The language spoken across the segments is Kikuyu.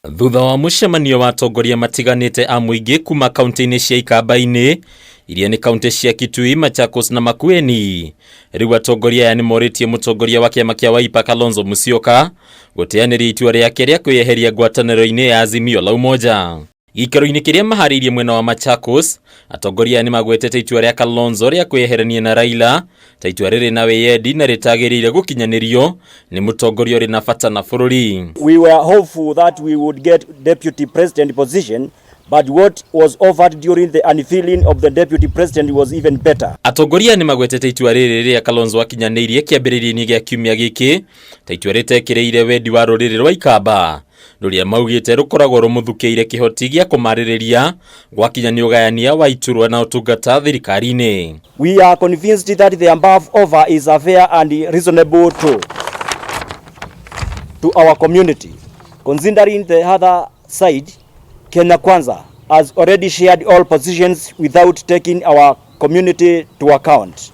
Thutha wa mũcemanio wa atongoria matiganĩte a mũingĩ kuma kaunti-inĩ cia Ikamba-inĩ iria nĩ kaunti cia Kitui, Machakos na Makueni, rĩu atongoria aya nĩ morĩtie mũtongoria wa kĩama kĩa Wiper Kalonzo Musyoka gũteanĩria itua rĩake rĩa kwĩyeheria ngwatanĩro-inĩ ya Azimio la Umoja. Gĩikaro-inĩ kĩrĩa maharĩirie mwena wa Machakos, atongoria aya nĩ magwetete itua rĩa Kalonzo rĩa kwĩyeherania na Raila ta itua rĩrĩ na wĩyendi na rĩtagĩrĩire gũkinyanĩrio nĩ mũtongoria ũrĩ na bata na bũrũri. We were hopeful that we would get deputy president position, but what was offered during the unveiling of the deputy president was even better. Atongoria nĩ magwetete itua rĩrĩ rĩa Kalonzo akinyanĩirie kĩambĩrĩria-inĩ gĩa kiumia gĩkĩ ta itua rĩtekĩrĩire wendi wa rũrĩrĩ rwa Ikamba rũrĩa maugĩte rũkoragwo rũmũthukĩire kĩhoti gĩa kũmarĩrĩria gwakinya nĩ ũgayania wa iturwa na ũtungata thirikari-inĩ. We are convinced that the above offer is a fair and reasonable to our community. Considering the other side, Kenya Kwanza has already shared all positions without taking our community to account.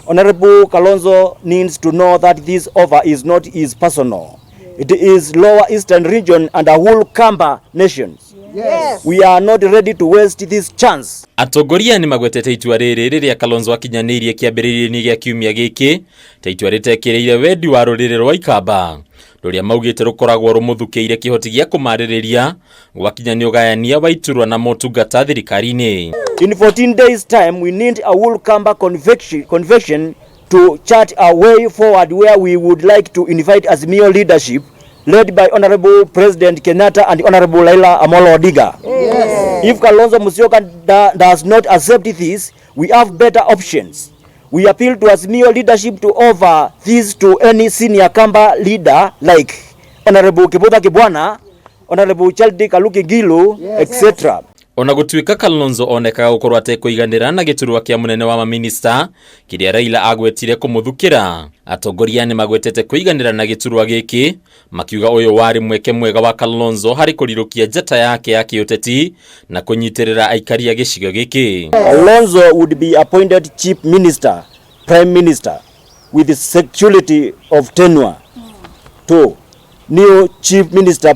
Honorable Kalonzo needs to know that this offer is not his personal. It is Lower Eastern Region and a whole Kamba nations. We are not ready to waste this chance. Atongoria nĩ magwetete itua rĩrĩ rĩrĩa Kalonzo akinyanĩirie kĩambĩrĩria-inĩ gĩa kiumia gĩkĩ ta itua rĩtekĩrĩire wendi wa rũrĩrĩ rwa Ikamba rũrĩa maugĩte rũkoragwo rũmũthukĩire kĩhoti gĩa kũmarĩrĩria gwakinya nĩ ũgayania wa iturwa na motungata thirikari-inĩ. In 14 days' time, we need a whole Kamba convention to chart a way forward where we would like to invite Azimio leadership led by Honorable President Kenyatta and Honorable Raila Amolo Odinga. If Kalonzo Musyoka does not accept this, we have better options. We appeal to Azimio leadership to offer this to any senior Kamba leader like Honorable Kivutha Kibwana, Honorable Charity Kaluki Ngilu, etc. Ona gũtuĩka Kalonzo onekaga gũkorwo atekũiganĩra na gĩturwa kĩa mũnene wa maminista kĩrĩa Raila agwetire kũmũthukĩra, atongoria nĩ magwetete kũiganĩra na gĩturwa gĩkĩ makiuga ũyũ warĩ mweke mwega wa Kalonzo harĩ kũrirũkia njata yake ya kĩũteti na kũnyitĩrĩra aikari a gĩcigo gĩkĩ. Kalonzo would be appointed chief minister, prime minister, with the security of tenure. Two, new chief minister,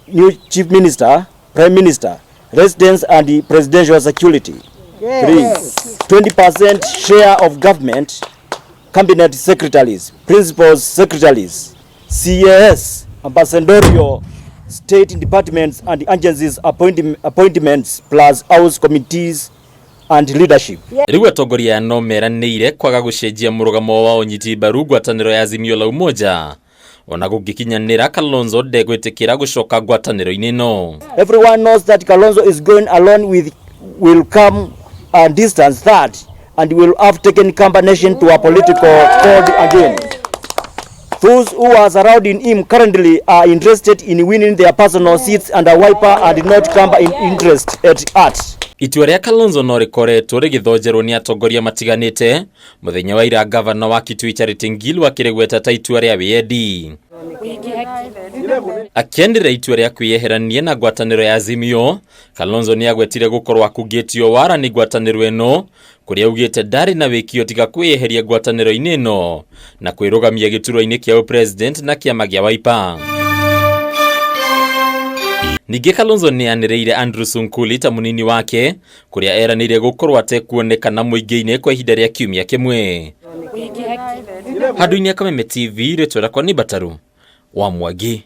new chief minister, prime minister, residence and the presidential security. Three, 20% share of government, cabinet secretaries, principal secretaries, CAS, ambassadorial, state departments and agencies appointments plus house committees and leadership. Rĩu atongoria aya no meranĩire kwaga gũcenjia mũrũgamo wa ũnyiti mbaru ngwatanĩro ya Azimio la Umoja ona gũngĩkinyanĩra Kalonzo ndegwĩtĩkĩra gũcoka ngwatanĩro-inĩ ĩno. Everyone knows that Kalonzo is going alone with will come a distance third and will have taken Kamba nation to a political code again. Those who are surrounding him currently are interested in winning their personal seats and a Wiper and not Kamba in interest at heart. Itua rĩa Kalonzo no rĩkoretwo rĩgĩthonjerwo nĩ atongoria matiganĩte. Mũthenya wa ira gavana wa Kitui Charity Ngilu akĩrĩgweta ta itua rĩa wĩyendi. Akĩanĩrĩra itua rĩa kwĩyeherania na ngwatanĩro ya Azimio, Kalonzo nĩ agwetire gũkorwo akungĩtio wara nĩ ngwatanĩro ĩno kũrĩa augĩte ndarĩ na wĩkio tiga kwĩyeheria ngwatanĩro-inĩ ĩno na kwĩrũgamia gĩturwa-inĩ kĩa ũpresident na kĩama gĩa Wiper. Ningĩ Kalonzo nĩ anĩrĩire Andrew Sunkuli ta mũnini wake kũrĩa eranĩire gũkorwo atekuonekana mũingĩ-inĩ kwa ihinda rĩa kiumia kĩmwe. Handũ-inĩ ya Kameme TV, rĩtwa rĩakwa nĩ Mbataru wa Mwangi.